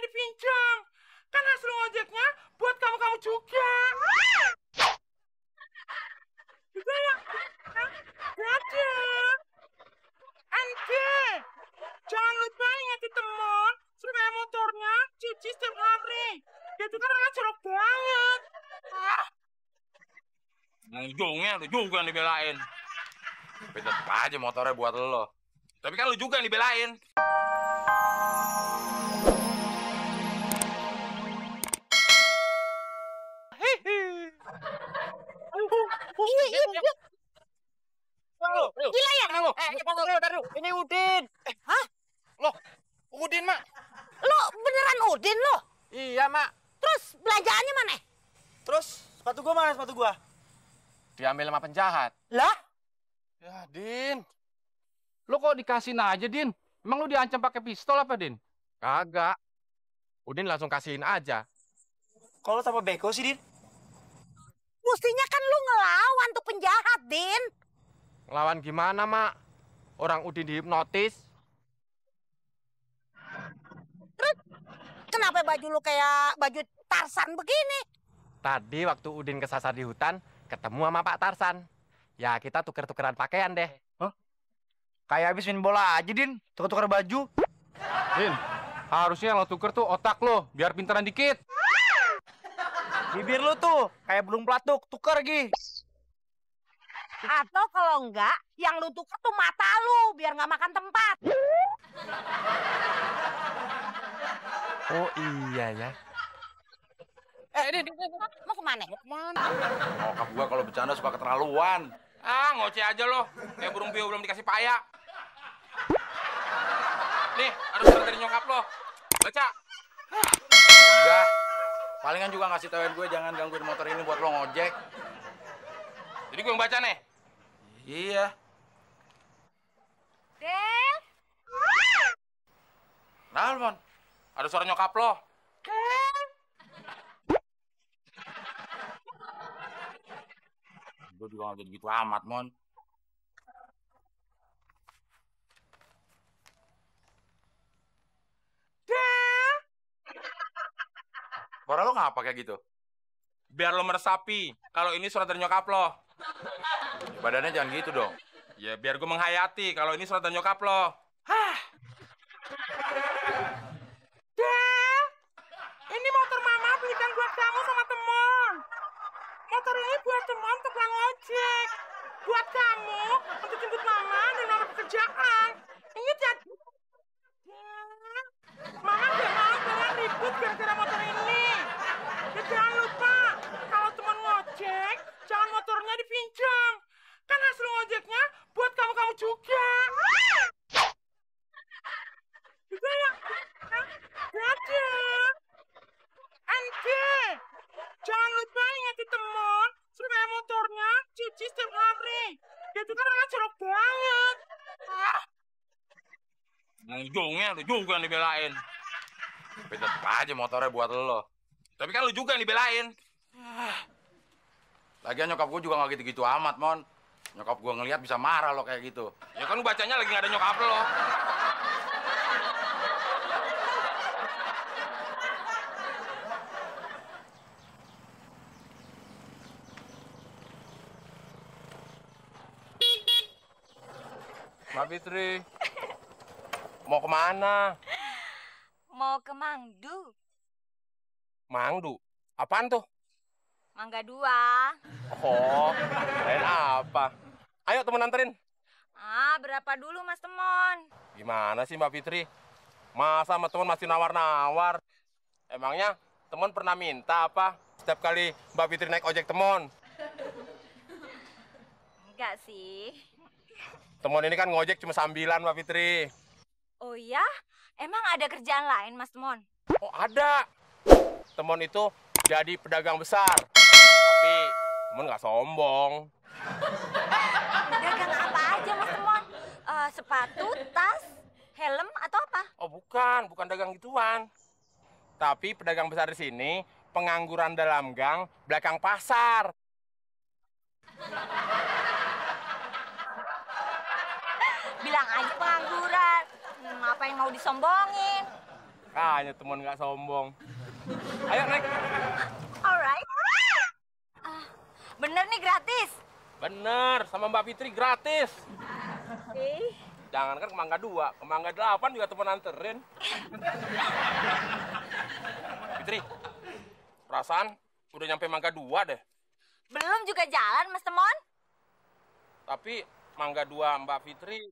dipinjam. Kan hasil ngojeknya buat kamu-kamu juga. Juga ya? Dadah. Ente, jangan lupa ingetin temen supaya motornya cuci setiap hari. Dia itu kan orangnya jorok banget. Nah, ujungnya lu juga yang dibelain. Tapi tetep aja motornya buat lo. Tapi kan lu juga yang dibelain. Gila ya? Taruh. Ini Udin. Hah? Loh, Udin, Mak. Lo beneran Udin lo? Iya, Mak. Terus belanjaannya mana? Terus sepatu gua mana sepatu gua? Diambil sama penjahat. Lah? Ya, Din. Lo kok dikasihin aja, Din? Emang lu diancam pakai pistol apa, Din? Kagak. Udin langsung kasihin aja. Kalau tambah beko sih, Din. Mestinya kan lu ngelawan tuh penjahat, Din. Ngelawan gimana, Mak? Orang Udin dihipnotis. Terus kenapa baju lu kayak baju Tarsan begini? Tadi waktu Udin kesasar di hutan, ketemu sama Pak Tarsan. Ya, kita tuker-tukeran pakaian deh. Kayak habis main bola aja, Din. Tukar-tukar baju. Din, harusnya yang lo tuker tuh otak lo, biar pintaran dikit. Bibir lu tuh kayak belum pelatuk, tukar Gi. Atau kalau enggak, yang lu tuker tuh mata lu, biar nggak makan tempat. Oh iya ya. Din, Mau kemana? Nyokap gua kalau bercanda suka keterlaluan. Ah, ngoceh aja lo. Kayak burung pio belum dikasih payak. Nih, ada surat dari nyokap lo. Baca. Enggak. Palingan juga ngasih tauin gue jangan gangguin motor ini buat lo ngojek. Jadi gue yang baca nih. Iya. Del? Nah, Mon. Ada suara nyokap lo. Gue juga gak gitu amat, Mon. Del, Suara lo ngapa kayak gitu? Biar lo meresapi kalau ini surat dari nyokap lo. Ya, badannya jangan gitu dong. Ya biar gue menghayati kalau ini surat dari nyokap lo. Del, ini motor mama belikan buat kamu sama temen. Motor ini buat temen tukang ojek. Buat kamu untuk jemput mama dan mama pekerjaan. Ingat ya? Del, mama gak mau kalian ribut gara-gara motor ini. Dan jangan lupa, kalau temen ngojek, jangan motornya dipinjam. Kan hasil ngojeknya buat kamu-kamu juga. Juga ya? Dadah. Ente, jangan lupa ingetin temen supaya motornya cuci setiap hari. Dia itu kan orangnya jorok banget. Nah, ujungnya lu juga yang dibelain. Tapi tetep aja motornya buat lo. Tapi kan lu juga yang dibelain. Lagian nyokap gue juga gak gitu-gitu amat, Mon. Nyokap gue ngelihat bisa marah lo kayak gitu. Ya kan lu bacanya lagi gak ada nyokap lo. Mbak Fitri, mau kemana? Mau ke Mangdu, Mangdu? Apaan tuh? Mangga 2. Oh, kirain apa? Ayo temen anterin. Berapa dulu Mas Temon? Gimana sih Mbak Fitri? Masa sama temen masih nawar-nawar? Emangnya temen pernah minta apa? Setiap kali Mbak Fitri naik ojek temon. Enggak sih. Temon ini kan ngojek cuma sambilan Mbak Fitri. Oh ya? Emang ada kerjaan lain Mas Temon? Oh ada. Temon itu jadi pedagang besar. Tapi temon nggak sombong. Dagang apa aja Mas Temon? Sepatu, tas, helm atau apa? Oh bukan dagang gituan. Tapi pedagang besar di sini pengangguran dalam gang belakang pasar. Bilang aja pengangguran. Apa yang mau disombongin? Makanya teman nggak sombong. Ayo naik. Alright. Bener nih gratis. Bener, sama Mbak Fitri gratis. Jangan kan ke Mangga 2, ke Mangga 8 juga temen anterin. Fitri, perasaan udah nyampe Mangga 2 deh. Belum juga jalan, Mas Temon. Tapi Mangga 2 Mbak Fitri.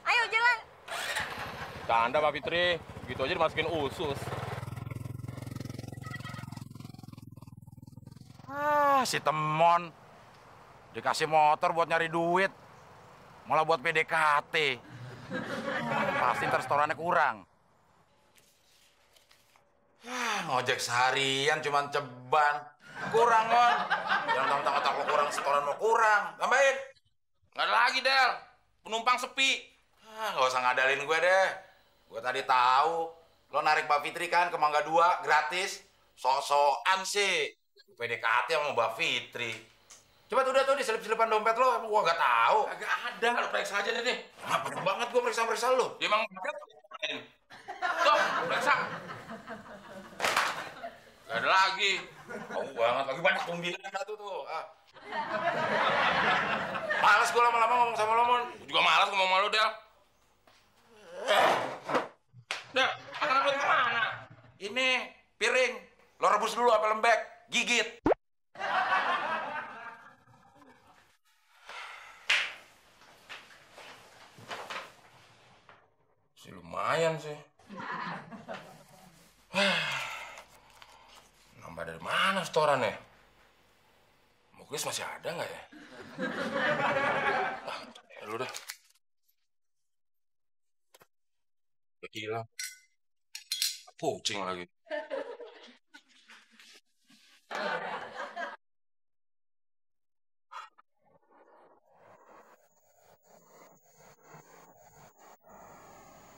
Ayo jalan. Canda Mbak Fitri, gitu aja dimasukin usus. Si Temon dikasih motor buat nyari duit, malah buat PDKT. Pasti ntar setorannya kurang. Ngojek seharian cuman ceban. Kurang, Mon. Jangan tentang-tentang lo kurang, setoran lo kurang. Tambahin. Nggak ada lagi, Del. Penumpang sepi. Nggak usah ngadalin gue deh. Gue tadi tahu lo narik Mbak Fitri kan ke Mangga 2 gratis. Sok-sokan sih. PDKT sama Mbak Fitri. Coba tuh udah tuh diselip-selipan dompet lo, emang gua nggak tahu. Agak ada. Lo periksa aja deh. Apa banget gua periksa lo? Dia emang tuh, periksa. Gak ada lagi. Tahu banget, lagi banyak tumbilan tuh. Males gua lama-lama ngomong sama lo, Mon. Gua juga malas ngomong sama lo, Del. Del, anak lo kemana? Ini piring. Lo rebus dulu sampai lembek. Gigit. Lumayan sih. Nambah dari mana setorannya? Muklis masih ada nggak ya? Lu dah. Udah hilang. Kucing lagi.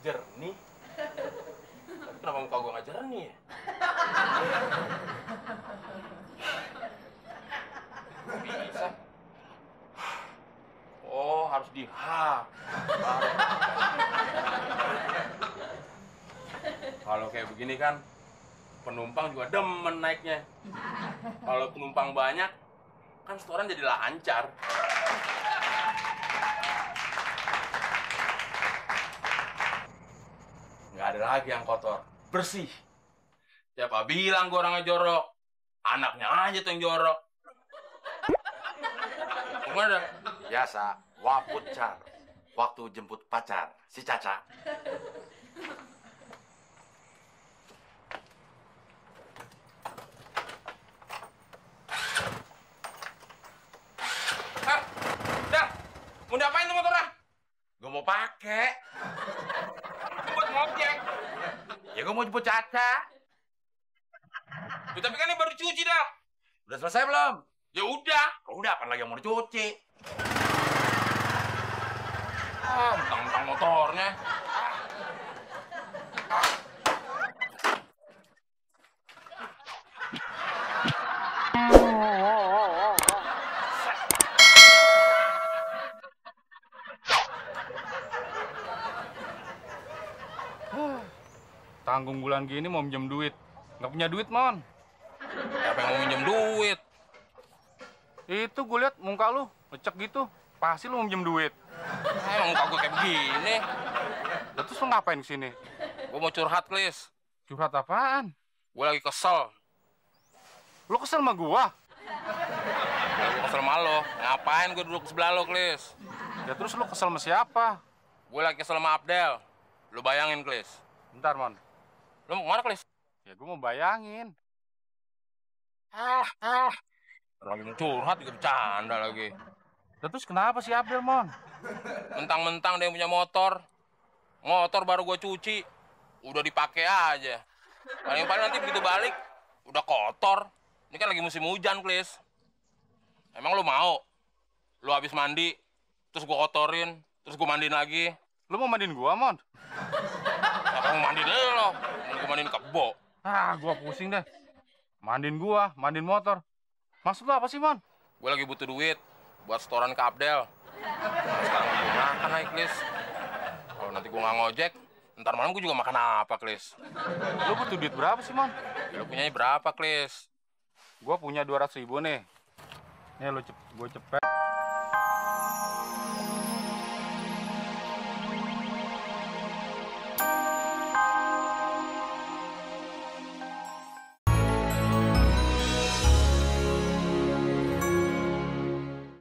Jernih? Tapi kenapa muka gue nggak jernih ya? Bisa. Oh, harus di H. Kalau kayak begini kan, penumpang juga demen naiknya. Kalau penumpang banyak, kan setoran jadi lancar. Nggak ada lagi yang kotor, bersih. Siapa bilang gue orangnya jorok? Anaknya aja tuh yang jorok. Gimana? Biasa, wapucar. Waktu jemput pacar, si Caca. Dah, mau diapain tuh motornya? Gue mau pakai. Buat ngojek. Ya gue mau jemput Caca. Ya, tapi kan ini baru cuci dah. Udah selesai belum? Ya udah. Udah, apa lagi yang mau dicuci? Mentang-mentang motornya. Tanggung bulan gini mau minjem duit. Nggak punya duit, Mon. Siapa yang mau minjem duit? Itu gue liat muka lu, lecek gitu. Pasti lu mau minjem duit. Emang muka gue kayak begini. Lah, terus lu ngapain kesini? Gue mau curhat, Klis. Curhat apaan? Gue lagi kesel. Lu kesel sama gua? Gue kesel sama lo. Ngapain gue duduk sebelah lo, Klis? Ya terus lu kesel sama siapa? Gue lagi kesel sama Abdel. Lu bayangin, Klis. Bentar, Mon. Lu mau kemana, Klis? Ya gua mau bayangin. Lagi mau curhat juga bercanda lagi. Lah, terus kenapa si Abdel, Mon? Mentang-mentang dia yang punya motor. Motor baru gue cuci. Udah dipakai aja. Paling-paling nanti begitu balik, udah kotor. Ini kan lagi musim hujan, Klis. Emang lu mau? Lu habis mandi, terus gue kotorin, terus gue mandiin lagi. Lu mau mandiin gua, Mon? Apa mau mandi deh lo? Mau gue mandiin kebo. Gua pusing deh. Mandiin gua, mandiin motor. Maksud lu apa sih, Mon? Gue lagi butuh duit buat setoran ke Abdel. Nah, sekarang gue makan naik, Klis. Kalau nanti gue nggak ngojek, ntar malam gue juga makan apa, Klis? Lu butuh duit berapa sih, Mon? Lu punyanya berapa, Klis? Gua punya 200.000 nih. Nih gue cepet.